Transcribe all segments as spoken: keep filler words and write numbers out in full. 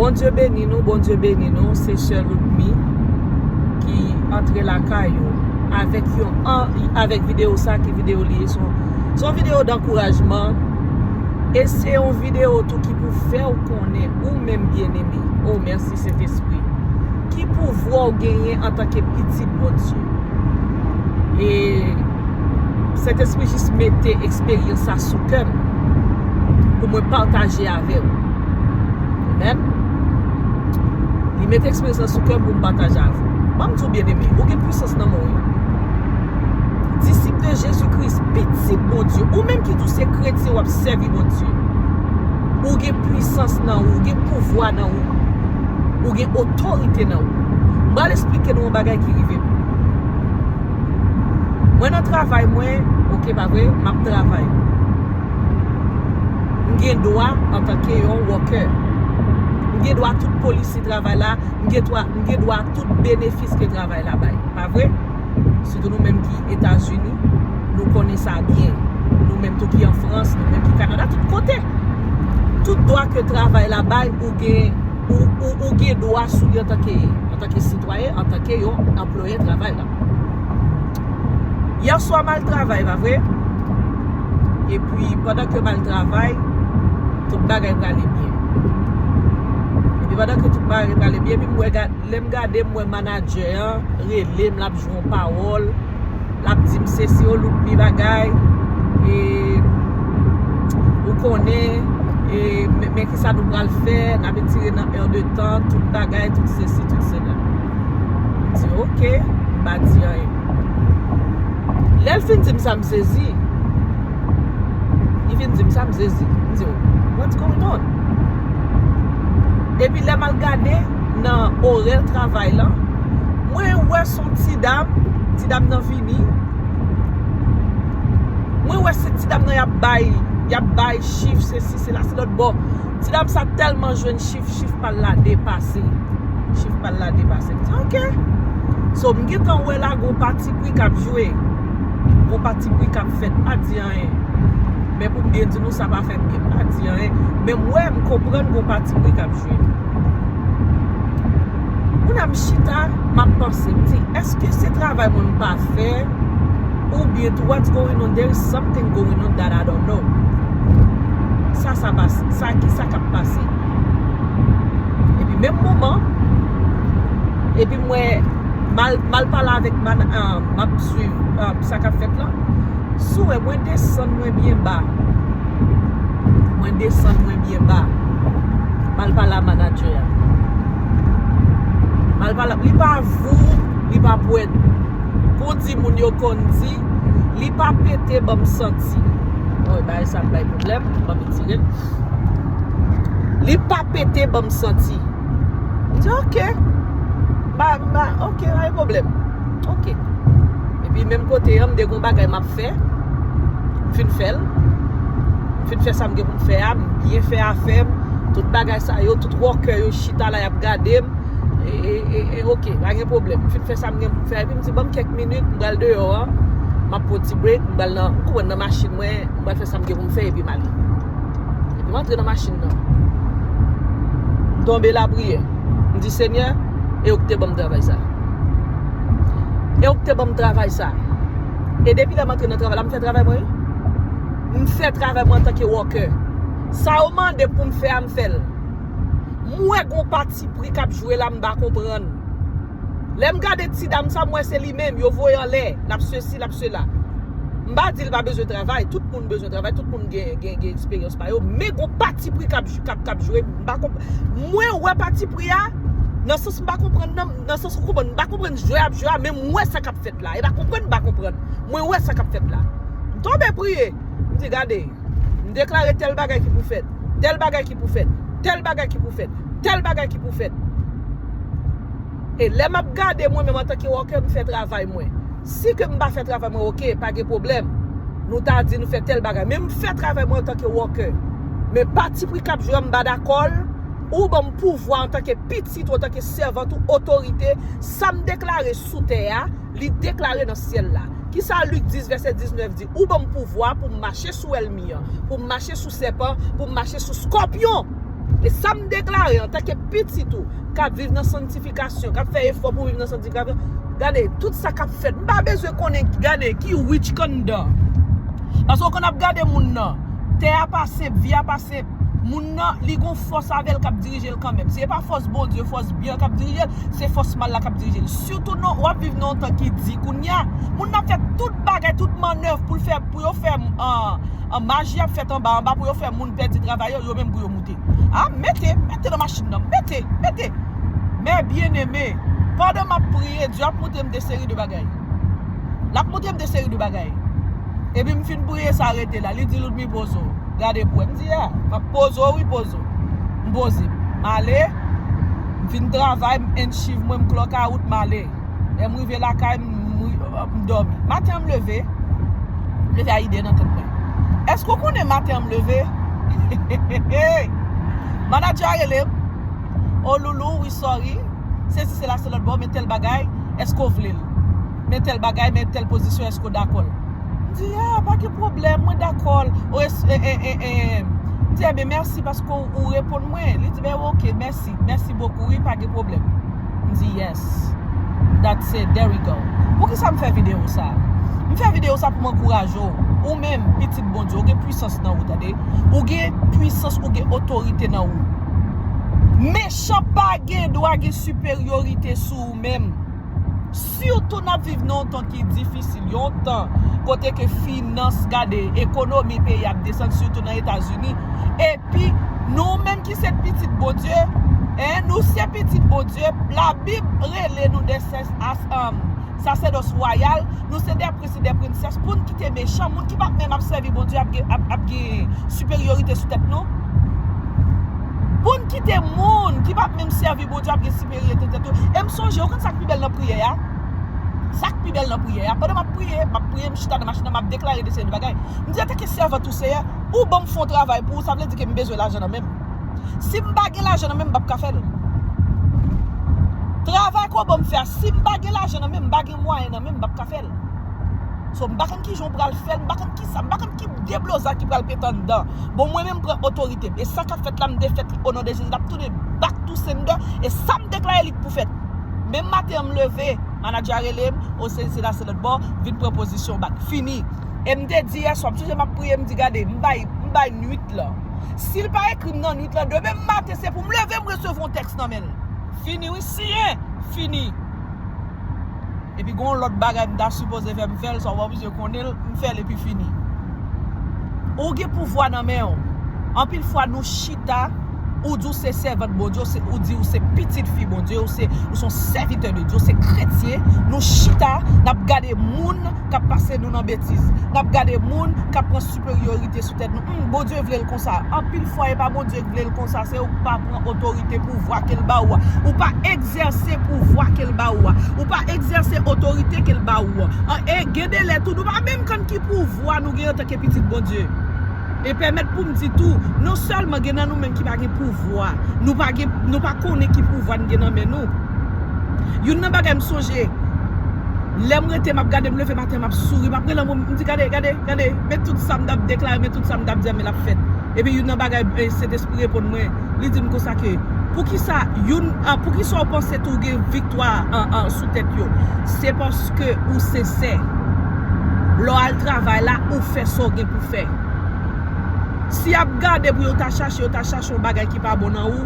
Bondye beni nou, Bondye beni nou. Se sè Loutmi ki antre lakay ou avèk yon, an, avèk videyo sa ki videyo li ye. Se yon, se yon videyo dankourajman. E se yon videyo tou ki pou fè w konnen ou menm byeneme. Oh, mèsi Sentespri. Ki pouvwa w genyen antanke pitit Bondye. E Sentespri jis mete eksperyans sa sou kè m pou mwen pataje avè w. Amèn. Li mete eksperyans sa sou kè m pou m pataje avè w. Ban m di w, byeneme, ou gen pwisans nan men w, wi. Disip de Jezi Kris, pitit Bondye, ou menm ki di w se kretyen, w ap sèvi Bondye. Ou gen pwisans nan ou, ou gen pouvwa nan ou, ou gen otorite nan ou. M pral esplike nou yon bagay ki rive m. Mwen nan travay mwen, oke, pa vre, m ap travay. M gen dwa antanke yon worker. M gen dwa tout polisi travay la, m gen dwa, m gen dwa tout benefis ke travay la bay, pa vre? Sitou nou menm ki Etazini, nou konnen sa byen. Nou menm tou ki an Frans, nou menm ki Kanada, tout kote. Tout dwa ke travay la bay, ou gen, ou, ou, ou gen dwa sou li antanke, antanke sitwayen, antanke yon anplwayè travay la. Yè swa m al travay, pa vre? Epi, pandan ke m al travay, tout bagay prale byen. Epi, pandan ke tout bagay prale byen, epi m wè gad, lè m gade, m wè manadjè an rele m, l ap jwe yon pawòl, l ap di m sesi, o Loutmi bagay, e, ou konnen, e, men, men kisa nou pral fè, n ap etire nan è de tan, tout bagay, tout sesi, tout sela. M di, oke, m pa di anyen. Lè l fin di m sa, m sezi. Li fin di m sa, m sezi. M di, "What's going on?" Epi lè m al gade nan orè travay lan, mwen wè se yon ti dam, ti dam nan vini. Mwen wè se ti dam nan y ap bay, y ap bay chif, sesi, sela, se lòt bò. Ti dam sa tèlman jwenn chif, chif pa l la depase. Chif pa l la depase. M di, oke. So, m gentan wè la gon pati pri k ap jwe. Gon pati pri k ap fèt. M pa di anyen. Men pou m byen di nou, sa pa fè m byen. M pa di anyen. Men m wè, m konprann gon pati pri k ap jwe. Kounye a m chita, m ap panse. M di, èske se travay mwen m pa fè? Oubyen to what's going on, there is something going on that I don't know. Sa, sa pase, sa ki sa k ap pase. Epi menm moman, epi m wè m al, m al pale avèk man, ah, m ap swiv, ah, sa k ap fèt lan. Si w wè, mwen desann mwen byen ba. Mwen desann mwen byen ba. M al pale a manadjè a. M al pale, li pa vou, li pa pwèt. Pou di moun yo konn di, li pa pete ban m santi. Bon, bagay sa ap bay pwoblèm, ban m retire l. Li pa pete ban m santi. M di, oke. Ba, ba, oke, pa gen pwoblèm. Oke. Epi menm kote an, m de gon bagay m ap fè. M fin fè l. M fin fè sa m gen pou m fè a, m byen fè afè m. Tout bagay sa yo, tout worker yo chita la, y ap gade m. E, e, e, e, oke, pa gen pwoblèm. M fin fè sa m gen pou m fè. Epi m di, ban m kèk minit, m pral deyò an. M ap pran ti break, m pral nan, ou konprann, nan machin mwen, m pral fè sa m gen pou m fè, epi m ale. Epi m antre nan machin nan. M tonbe lapriyè. M di, Senyè, e ou ki te ban m travay sa. E ou ki te ban m travay sa. E depi lè m antre nan travay la, m fè travay mwen, wi. M fè travay mwen antanke worker. Sa yo mande pou m fè a, m fè l. M wè gon pati pri k ap jwe la, m pa konprann. Lè m gade ti dam sa, m wè se li menm, yo voye anlè, l ap sesi, l ap sela. M pa di l pa bezwen travay, tout moun bezwen travay, tout moun gen, gen, gen eksperyans pa yo, men gon pati pri k ap, k ap, k ap jwe, m pa konp-, mwen wè pati pri a, nan sans m pa konprann nan, nan sans ou konprann, m pa konprann jwe ap jwe a, men m wè sa k ap fèt la, e pa konprann m pa konprann, mwen wè sa k ap fèt la. M tonbe priye, m di, gade, m deklare tèl bagay ki pou fèt, tèl bagay ki pou fèt, tèl bagay ki pou fèt, tèl bagay ki pou fèt. E lè m ap gade mwen menm antanke worker, m fè travay mwen. Si ke m pa fè travay mwen, oke, pa gen pwoblèm. Nou ta di nou fè tèl bagay. Men m fè travay mwen antanke worker. Men pati pri k ap jwe a, m pa dakò l. Ou ban m pouvwa antanke pitit ou, antanke sèvant ou, otorite. Sa m deklare sou tè a, li deklare nan syèl la. Kisa Lik dis vèsè diznèf di? Ou ban m pouvwa pou m mache sou ènmi an, pou m mache sou sèpan, pou m mache sou skòpyon. E sa m deklare antanke pitit ou, k ap viv nan sanntifikasyon, k ap fè efò pou viv nan sanntifikasyon, gade, tout sa k ap fèt, m pa bezwen konnen, gade, ki witch k anndan. Paske w konn ap gade moun nan, tè a pa senp, vi a pa senp. Moun nan, li gon fòs avè l k ap dirije l kanmenm. Se pa fòs Bondye, fòs byen k ap dirije l, se fòs mal la k ap dirije l. Sitou nou, w ap viv nan yon tan ki di kounye a. Moun nan ap fè tout bagay, tout mannèv pou l fè, pou yo fè, ah, ah, maji ap fèt anba, anba pou yo fè moun pèdi travay yo, yo menm pou yo moute. Ah, mete, mete nan machin nan, mete, mete. Men byeneme, pandan m ap priye, Dye ap montre m de seri de bagay. L ap montre m de seri de bagay. Epi m fin priye sa rete la. Li di, "Ludmy, poze w. Gade pou wè." M di, "Ya, m ap poze w, wi, poze w." M poze. M ale. M fin travay, m enchiv mwen, m clock out, m ale. Lè m rive lakay, m, m, m dòmi. Maten an m leve, m leve a ide nan tèt mwen. Èske w konnen maten an m leve? Manadjè a rele m. "O Loulou, wi, sorry. Sesi, sela, se lòt bò, men tèl bagay, èske w vle l? Men tèl bagay, men tèl pozisyon, èske w dakò l?" M di, "Ya, pa gen pwoblèm, mwen dakò l." O, es-, e, e, e, e, m di, "Ebyen, mèsi paske w, ou reponn mwen." Li di, "Ben, ok, mèsi, mèsi bokou, wi, pa gen pwoblèm." M di, "Yes, that's it, there we go." Poukisa m fè videyo sa? M fè videyo sa pou m ankouraje w. Ou menm, pitit Bondye, ou gen pwisans nan ou, tande. Ou gen pwisans, ou gen otorite nan ou. Mechan pa gen dwa gen siperyorite sou ou menm. Sitou n ap viv nan yon tan ki difisil, yon tan kote ke finans, gade, ekonomi peyi ap desann, sitou nan Etazini. Epi, nou menm ki se pitit Bondye, en, nou se pitit Bondye, Labib rele nou de sè-, as-, um, sasèdòs wayal, nou se de prens e de prensès, pou n kite mechan, moun ki p ap menm ap sèvi Bondye ap gen, ap, ap gen siperyorite sou tèt nou. Pou n kite moun ki p ap menm sèvi Bondye ap gen siperyorite sou tèt nou. E m sonje, ou konn sa k pi bèl nan priyè a? Sa k pi bèl nan priyè a, pandan m ap priye, m ap priye, m chita nan machin nan, m ap deklare de seri de bagay. M di, "Antanke sèvant ou, Seyè, ou ban m fè yon travay pou ou, sa vle di ke m bezwen lajan nan men m. Si m pa gen lajan nan men m, m p ap ka fè l. Travay ke w ban m fè a, si m pa gen lajan nan men m, m pa gen mwayen nan men m, m p ap ka fè l." So, m pa konn kijan w pral fè l, m pa konn kisa, m pa konn ki deblozay ki pral pete anndan. Bon, mwen menm, m pran otorite m. E sa k ap fèt la, m defèt li o non de Jezi. L ap tounen back to sender. E sa m deklare li k pou fèt. Menm maten an, m leve, manadjè a rele m, o se, se la, se lòt bò, vin pran pozisyon w bak. Fini. E m te di yè swa, m sonje m ap priye, m di, "Gade, m bay, m bay nwit lan. Si l pa ekri m nan nwit lan, demen maten, se pou m leve, m resevwa yon tèks nan men l." Fini, wi, siyen, fini. Epi gen yon lòt bagay m ta sipoze fè, m fè l, sa w pa bezwen konnen l, m fè l epi fini. Ou gen pouvwa nan men w. Anpil fwa nou chita, ou di w se sèvant Bondye, ou se, ou di w se pitit fi Bondye, ou se, ou se yon sèvitè de Dye, ou se kretyen, nou chita, n ap gade moun k ap pase nou nan betiz. N ap gade moun k ap pran siperyorite sou tèt nou. Hmm, Bondye vle l konsa. Anpil fwa, e pa Bondye k vle l konsa, se ou k pa pran otorite pouvwa ke l ba ou a. Ou pa egzèse pouvwa ke l ba ou a. Ou pa egzèse otorite ke l ba ou a. An, e gen de lè tou, nou pa menm konn ki pouvwa nou gen antanke pitit Bondye. E pèmèt pou m di tou, non sèlman gen nan nou menm ki pa gen pouvwa, nou pa gen, nou pa konnen ki pouvwa n gen nan men nou. Youn nan bagay m sonje, lè m rete, m ap gade, m leve maten, m ap souri, m ap rele yon moun, m di, "Gade, gade, gade, men tout sa m t ap deklare, men tout sa m t ap di a, men l ap fèt." Epi youn nan bagay, eh, Sentespri reponn mwen, li di m konsa ke, "Poukisa youn, ah, poukisa w panse tou gen viktwa, ah, ah, sou tèt yo? Se paske ou sensè. Lè w al travay la, ou fè sa w gen pou fè." Si y ap gade pou yo ta chache, yo ta chache yon bagay ki pa bon nan ou,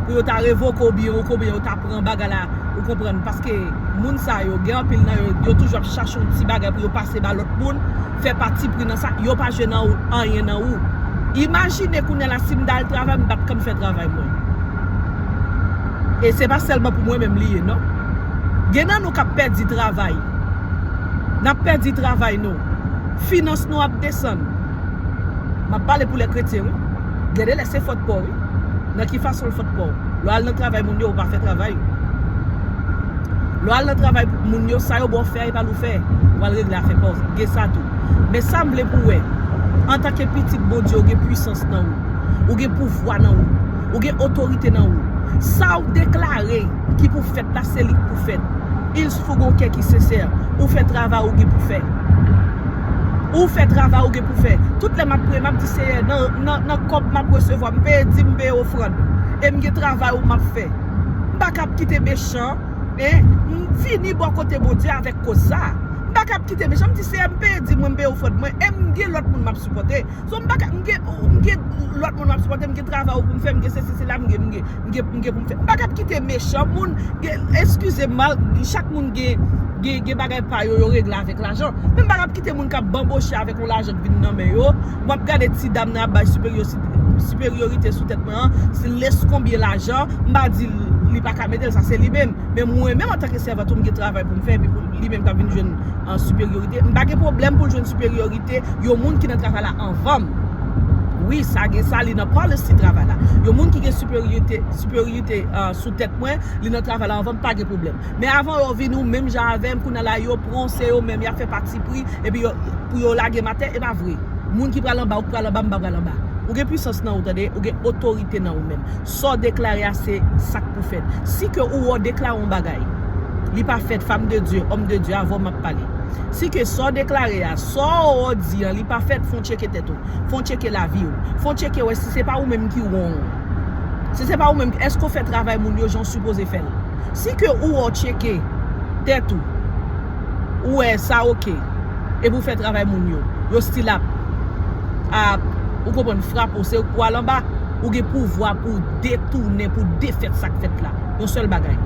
pou yo ta revoke w, oubyen, oubyen yo ta pran bagay la, ou konprann, paske moun sa yo, gen anpil nan yo, yo toujou ap chache yon ti bagay pou yo pase ba lòt moun, fè patipri nan sa, yo pa jwenn nan ou, anyen nan ou. Imajine kounye a la, si m t al travay, m pa t konn fè travay mwen. E se pa sèlman pou mwen menm li ye, non. Gen nan nou k ap pèdi travay. N ap pèdi travay nou. Finans nou ap desann. M ap pale pou lè kretyen, wi. Gen de lè se fòt pa w, wi. Nan ki fason l fòt pa w? Lè w al nan travay moun yo, ou pa fè travay. Lè w al nan travay moun yo, sa yo ba w fè a, e pa l ou fè. Ou al regle afè pa w. Gen sa tou. Men sa m vle pou w wè, antanke pitit Bondye, ou gen pwisans nan ou. Ou gen pouvwa nan ou. Ou gen otorite nan ou. Sa w deklare ki pou fèt la, se li k pou fèt. Il faut gon kè ki sensè. Ou fè travay ou gen pou fè. Ou fè travay ou gen pou fè. Tout lè m ap priye, m ap di, "Seyè, nan, nan, nan kòb m ap resevwa, m peye dim, m peye ofrann. e m gen travay ou m ap fè. M pa kab kite mechan, e m vini bò kote Bondye avèk koz sa. M pa kab kite mechan, m di, "Seyè, m peye dim mwen, m peye ofrann mwen, e m gen lòt moun m ap sipòte." So, m pa ka, m gen, m gen lòt moun m ap sipòte, m gen travay ou pou m fè, m gen sesi, sela, m gen, m gen, m gen, m gen pou m fè. M pa kab kite mechan moun, gen, eskize m, mal, chak moun gen, gen, gen bagay pa yo, yo regle avèk lajan. Men m pa kab kite moun k ap banboche avèk yon lajan k vin nan men yo. M ap gade ti dam nan ap bay siperyo-, siperyorite sou tèt mwen an. Si l les konbyen lajan, m pa di li pa ka mete l, sa se li menm. Men mwen menm, antanke sèvant ou, m gen travay pou m fè, epi pou li menm k ap vin jwenn, an, siperyorite. M pa gen pwoblèm pou l jwenn siperyorite yon moun ki nan travay la anvan m. Wi, sa gen sa, li nan policy travay la. Yon moun ki gen siperyorite, siperyorite, an, sou tèt mwen, li nan travay la anvan m, pa gen pwoblèm. Men avan yo vini, ou menm jan avè m, kounye a la, yo pran w, se yo menm, y ap fè patipri, epi yo, pou yo lage m atè, e pa vre. Moun ki pral anba, ou k pral anba, m pa pral anba. Ou gen pwisans nan ou, tande, ou gen otorite nan ou menm. Sa w deklare a, se sa k pou fèt. Si ke ou wè w deklare yon bagay, li pa fèt, femme de Dieu, homme de Dieu, avè w m ap pale. Si ke sa w deklare a, sa w di an, li pa fèt, fò w tcheke tèt ou. Fò w tcheke lavi w. Fò w tcheke wè si se pa ou menm ki wrong. Si se pa ou menm, èske w fè travay moun yo jan w sipoze fè l? Si ke ou wè w tcheke tèt ou, ou wè sa oke, epi w fè travay moun yo, yo still ap, ap, ou konprann, frape w, se ou k pral anba, ou gen pouvwa pou w detounen, pou w defèt sa k fèt la. Yon sèl bagay.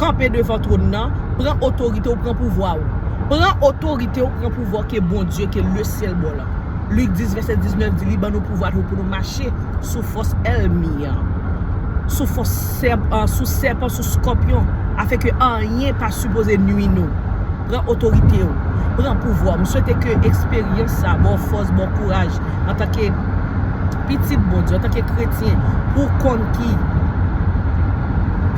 Kanpe devan twòn nan, pran otorite w, pran pouvwa w. Pran otorite w, pran pouvwa ke Bondye, ke lesyèl ba w la. Lik dis, vèsè diznèf di, li ban nou pouvwa tou pou nou mache sou fòs ènmi an, sou fòs sèp-, an, sou sèpan, sou skòpyon, afenke anyen pa sipoze nwi nou. Pran otorite w, pran pouvwa w. M swete ke eksperyans sa ba w fòs, ba w kouraj antanke pitit Bondye, antanke kretyen, pou w konn ki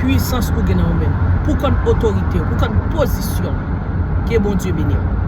pwisans ou gen nan ou menm, pou w konn otorite w, pou w konn pozisyon w. Ke Bondye beni w.